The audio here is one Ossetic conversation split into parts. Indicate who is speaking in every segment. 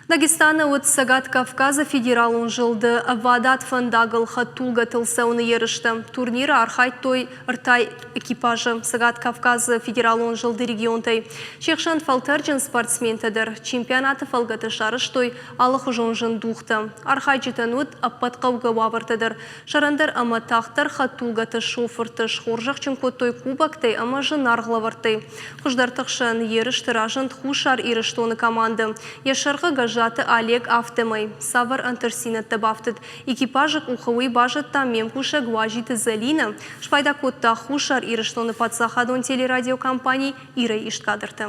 Speaker 1: Дагестаны уыд Цӕгат Кавказы федералон зылды ӕвадат фӕндагыл хӕдтулгӕтыл цӕуыны ерыстӕ. Турниры архайдтой ӕртӕ экипажы Цӕгат Кавказы федералон зылды регионтӕй. Се хсӕн фӕлтӕрджын спортсментӕ дӕр чемпионаты фӕлгӕты сарӕзтой алыхуызон зындухтӕ. Архайджытӕн уыд ӕппӕт хъӕугӕ уавӕртӕ дӕр. Сӕрӕндӕр ӕмӕ тагъддӕр хӕдтулгӕты шофырты схорзӕхджын кодтой кубоктӕй ӕмӕ зынаргъ лӕвӕрттӕй. Хуыздӕрты хсӕн ерысты разынд Хуссар Ирыстоны командӕ. Йӕ сӕргъы Гӕззаты Олег афтӕмӕй. Цавӕр ӕнтыстдзинӕдтӕ бафтыд экипажы къухы, уый базыдта ме мкусӕг Уазиты Зӕлинӕ. Спайда кодта Хуссар Ирыстоны паддзахадон телерадиокомпани Ир-ӕй ист кадртӕ.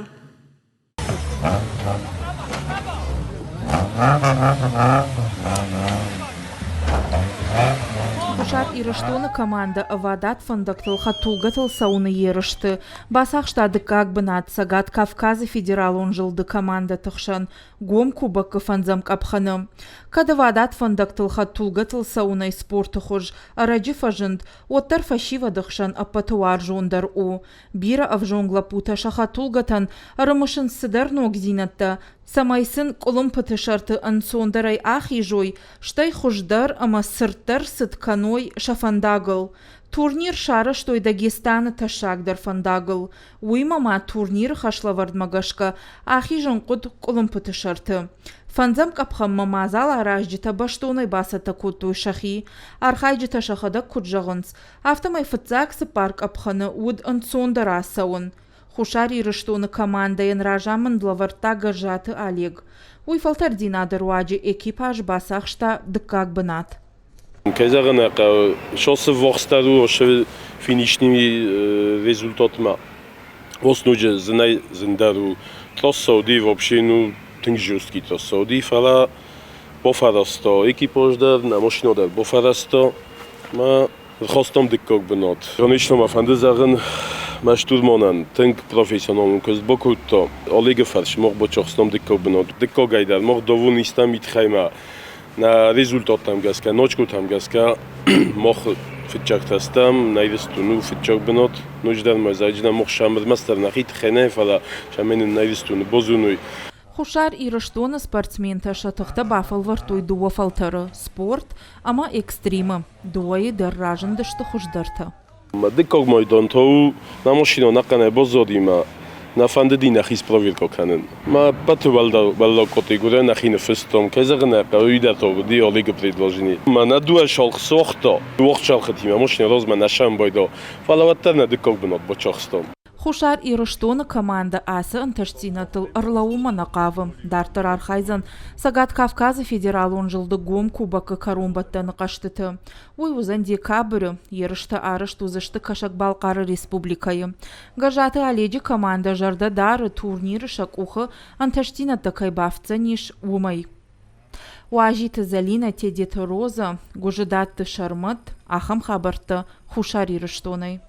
Speaker 2: Хуссар Ирыстоны командӕ ӕвадат фӕндӕгтыл хӕдтулгӕтыл цӕуыны ерысты бацахста дыккаг бынат Цӕгат Кавказы федералон зылды командӕты хсӕн гом кубокы фӕндзӕм къӕпхӕны. Кӕд ӕвадат фӕндӕгтыл хӕдтулгӕтыл цӕуынӕй спорты хуыз ӕрӕджы фӕзынд, уӕддӕр фӕсивӕды хсӕн ӕппӕты уарзондӕр у. Бирӕ ӕвзонг лӕппутӕ сӕ хӕдтулгӕтӕн ӕрымысынц цыдӕр ногдзинӕдтӕ, цӕмӕй сын къуылымпыты сӕрты ӕнцондӕрӕй ахизой, стӕй хуыздӕр ӕмӕ цырддӕр цыд кӕной сӕ фӕндагыл. Турнир сарӕзтой Дагестаны тӕссагдӕр фӕндагыл. Уыимӕ ма турниры хӕслӕвӕрдмӕ гӕсгӕ ахизын хъуыд къуылымпыты сӕрты. Фӕндзӕм къӕпхӕнмӕ мадзал аразджытӕ бӕстонӕй бацӕттӕ кодтой сӕхи. Архайджытӕ сӕхӕдӕг куыд зӕгъынц, Афтӕмӕй фыццаг цыппар къӕпхӕны уыд ӕнцондӕр ацӕуын. Хуссар Ирыстоны командӕйӕн разамынд лӕвӕрдта Гӕззаты Олег. Уый фӕлтӕрддзинады руаджы экипаж бацахста дыккаг бынат.
Speaker 3: Кӕй зӕгъын ӕй хъӕуы, шоссе ввахсдӕр у финишными результатмӕ. Ноджы зынӕй зындӕр у. Трасса уыди вообще ну тынг жесткий трасса уыди, фӕлӕ бафӕрӕзта экипаж дӕр, нӕ машинӕ дӕр бафӕрӕзта. Мӕ рхастам дыккаг бынат. Конечно, мӕ фӕнды зӕгъын, мӕ штурманӕн тынг профессионалон куыст бакодта. Олегы фарс мах бацахстам дыккаг бынат. Дыккагӕй дӕр мах давон истам итхӕймӕ. Нӕ результаттӕм гӕсгӕ, ночкотӕм гӕсгӕ мах фыццӕгтӕ стӕм, нӕ Ирыстон у фыццаг бынат. Ноджыдӕр ма зӕгъджынӕн мах сӕмырмӕстдӕр нӕхи тыххӕй нӕ, фӕлӕ цӕмӕй нын нӕ Ирыстоны базоной.
Speaker 2: Хуссар Ирыстоны спортсментӕ сӕ тыхтӕ бафӕлвӕрдтой дыууӕ фӕлтӕры – спорт ӕмӕ экстримы. Дыууӕйы дӕр разындысты хуыздӕртӕ.
Speaker 3: Дыккаг майдан та у нӕ машинӕ ӕнӕхъӕнӕй баззадимӕ. Нӕ фӕндыди нӕхи спроверка кӕнын. Мӕ ӕппӕты уӕллаг категорийӕ нӕхи ныффыстам. Кӕй зӕгъын ӕй хъӕуы, уый дӕр та уыди Олегы предложени. Мӕнӕ дыууӕ цалх согъта, дыууӕ цалхытимӕ машинӕ размӕ нӕ сӕмбӕлда, фӕлӕ уӕддӕр нӕ дыккаг бынат бацахстам.
Speaker 2: Хуссар Ирыстоны командӕ ацы ӕнтыстдзинӕдтыл ӕрлӕууынмӕ нӕ хъавы. Дарддӕр архайдзӕн Цӕгат Кавказы федералон зылды гом кубокы кӕронбӕттӕны хъӕзтыты. Уый уыдзӕн декабры. Ерыстӕ арӕзт уыдзысты Кӕсӕг-Балхъары республикӕйы. Гӕззаты Оледжы командӕ зӕрдӕ дары, турниры сӕ къухы ӕнтыстдзинӕдтӕ кӕй бафтдзӕнис, уымӕй. Уазиты Зӕлинӕ, Тедеты Роза, Гуызыдатты Сӕрмӕт, ахӕм хабӕрттӕ Хуссар Ирыстонӕй.